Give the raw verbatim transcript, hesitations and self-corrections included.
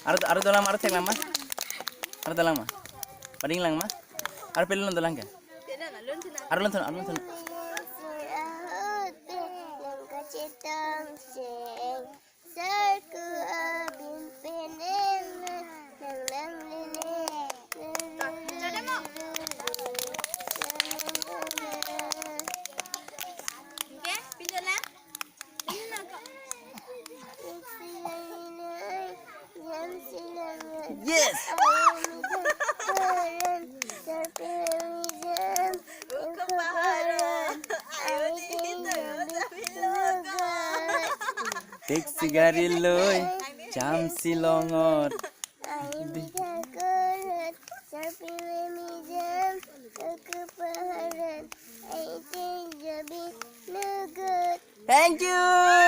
Aro, aro dolang ma, aro theklang ma? Aro dolang ma? Padinglang ma? Aro pelon dolang ke? Aro lon thon, aro lon thon. Yes. Taxi gari loi, Chamsi longot. Thank you.